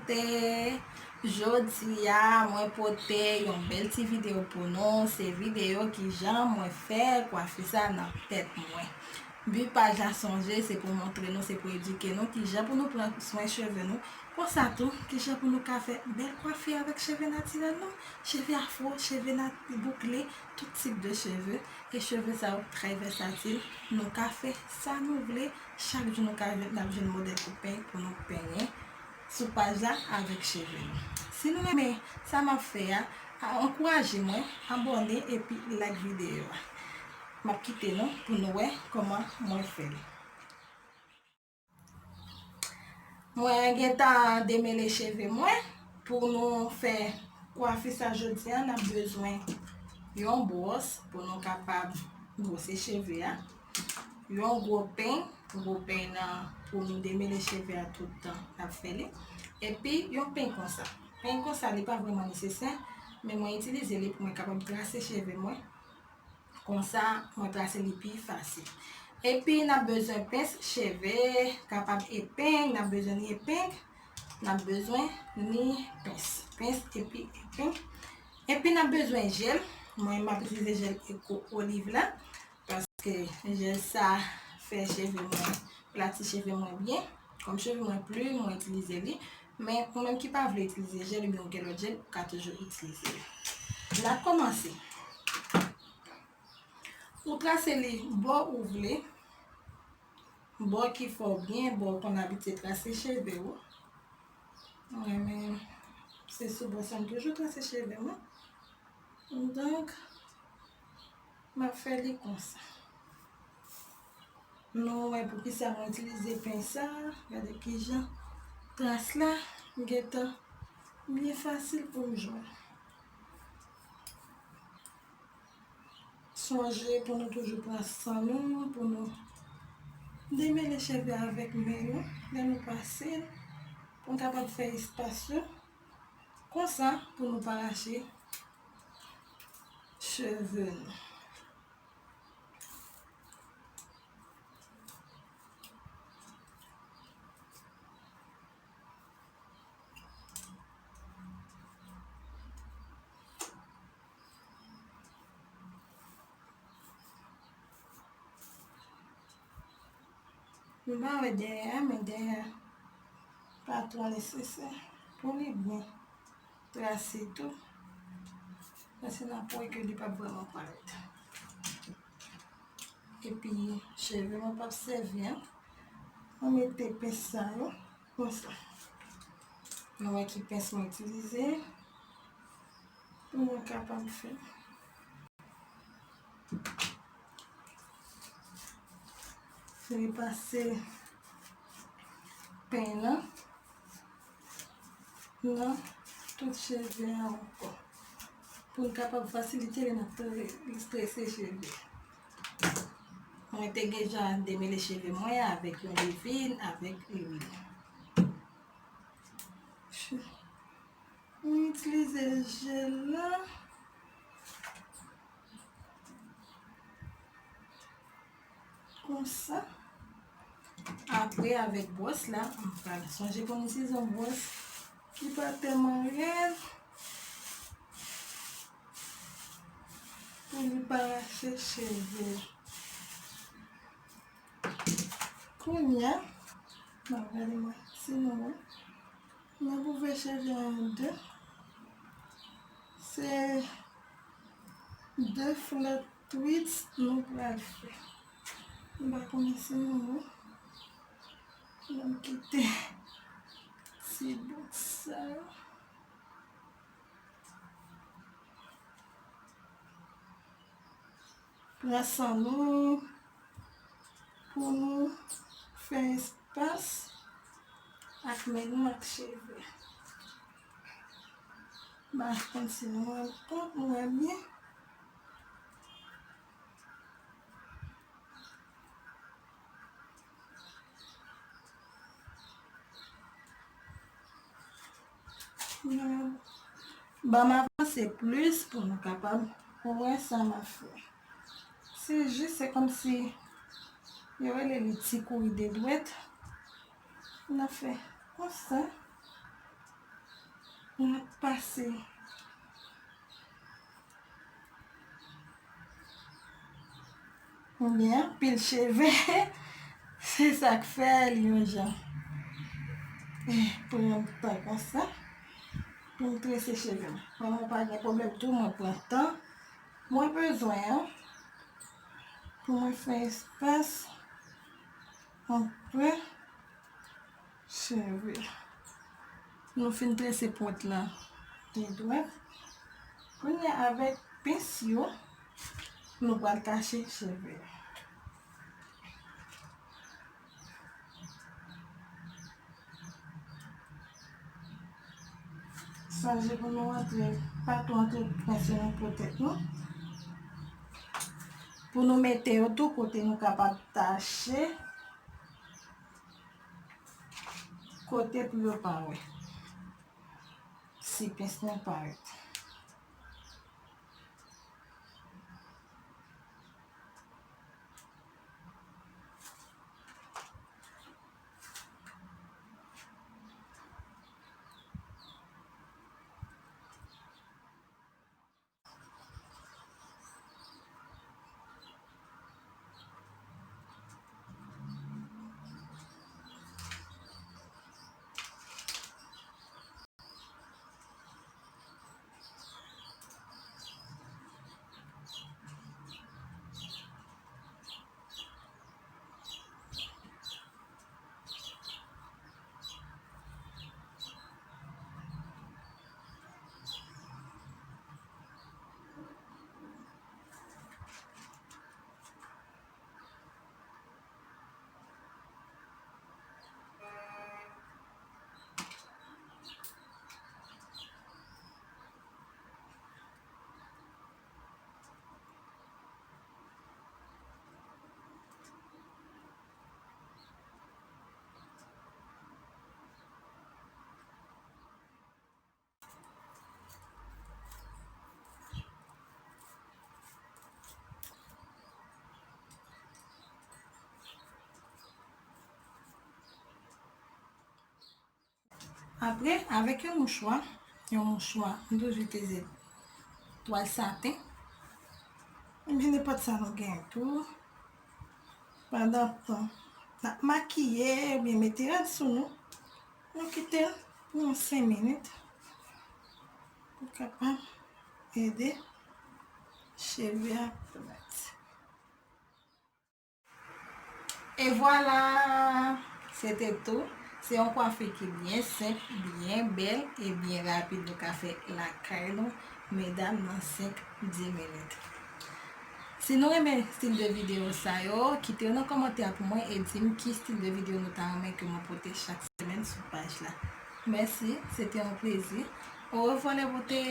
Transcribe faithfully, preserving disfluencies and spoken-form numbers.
Te, jodi a, mwen pote yon bèl ti videyo pou nou. Se videyo kijan mwen fè kwafi sa nan tèt mwen. Bi paj la, sonje, se pou montre nou, se pou edike nou kijan pou nou pran swen cheve nou. Konsa tou, kijan pou nou ka fè bèl kwafi avèk cheve natirèl nou, cheve afro, cheve nat-, boukle, tout tip de cheve. E cheve sa yo trè vèsatil. Nou ka fè sa nou vle. Chak jou nou ka jwenn, n ap jwenn modèl pou peny, pou nou penyen. Sou paj la avèk cheve nou. Si nou renmen sa m ap fè a, a, ankouraje mwen, abòne epi like videyo a. M ap kite nou pou nou wè kòman mwen fè l. Mwen gentan demele cheve mwen. Pou nou fè kwafi sa jodi a, n ap bezwen yon bwòs pou nou kapab bwose cheve a, yon gwo peny, gwo peny nan pou nou demele cheve a tout tan n ap fè li, epi yon peny konsa. Peny konsa, li pa vrèman nesesè, men mwen itilize li pou mwen kapab trase cheve mwen. Konsa, mwen trase li pi fasil. Epi, n ap bezwen pens cheve, kapab epeng, n ap bezwen ni epeng, n ap bezwen ni pens. Pens epi epeng. Epi, n ap bezwen jèl. Mwen, m ap itilize jèl Eko Oliv la, paske jèl sa fè cheve mwen, plati cheve mwen byen. Kòm cheve mwen pli, mwen itilize li. Men, ou menm ki pa vle itilize jèl oubyen yon kèlòt jèl, ou ka toujou itilize li. N ap kòmanse. Ou trase li bò ou vle, bò ki fè w byen, bò w konn abitye trase cheve w. Mwen menm, se sou bò sa m toujou trase cheve mwen. Donk, m ap fè li konsa. Nou wè poukisa mwen itilize peny sa. Gade kijan tras la gentan byen fasil pou m jwenn. Sonje pou nou toujou pran san nou, pou nou demele cheve avèk men nou, lè nou pase l, pou n kapab fè espas yo. Konsa, pou nou pa rache cheve nou. M pa wè dèyè a, men dèyè a pa twò nesesè pou li byen trase tou. Paske n ap wè ke li p ap vrèman parèt. Epi, cheve mwen p ap sèvi an. Mwen mete pens sa yo konsa. Nou wè ki pens mwen itilize pou mwen kapab fè. Repase peny lan nan tout cheve a ankò. Pou n kapab fasilite lè n ap tre-, trese cheve. Mwen te gentan demele cheve mwen avèk yon levin, avèk lwil. Mwen itilize jèl la. Konsa. Apre, avèk bwòs la, m pral sonje pou n itilize yon bwòs ki pa tèlman rèd pou li pa rache cheve. Kounye a, n ap gade mwen si nou wè. M ap ouvè cheve a an de. Se de flat twist nou pral fè. M pa konnen si nou wè. M kite ti bout sa yo. Pran san nou pou nou fè espas ak men nou ak cheve. M pa konn si nou wè, nou wè byen. Ban m avanse plis pou nou kapab wè sa m ap fè. Se jis, se kòmsi yo rele li ti kouri de dwèt. N ap fè konsa. Mwen ap pase. Ou gen anpil cheve. Se sa k fè li yon jan. Eh, pran yon tan konsa pou m trese cheve m. Kòm mwen pa gen pwoblèm tou, mwen pran tan mwen bezwen an pou mwen fè espas antre cheve. Nou fin trese pwent lan pi dwat. Kounye a, avèk pens yo, nou pral tache cheve. Sonje pou nou antre, pa twò antre pens yo nan po tèt nou. Pou nou mete yo tou kote nou kapab tache, kote pou yo pa wè. Si pens lan parèt. Apre, avèk yon mouchwa, yon mouchwa, m toujou itilize twal saten, ebyen nenpòt sa nou genyen tou. Pandan tan n ap makiye oubyen mete rad sou nou, nou kite l pou yon senk minit pou kapab ede cheve a plat. E vwala! Se te tou. Se yon kwafi ki byen senp, byen bèl e byen rapid nou ka fè lakay nou, medam, nan senk, dis minit. Si nou renmen stil de videyo sa yo, kite yo nan kòmantè pou mwen e di m ki stil de videyo nou ta renmen ke mwen pote chak semèn sou paj la. Mèsi, se te yon plezi. Orevwa lè bote!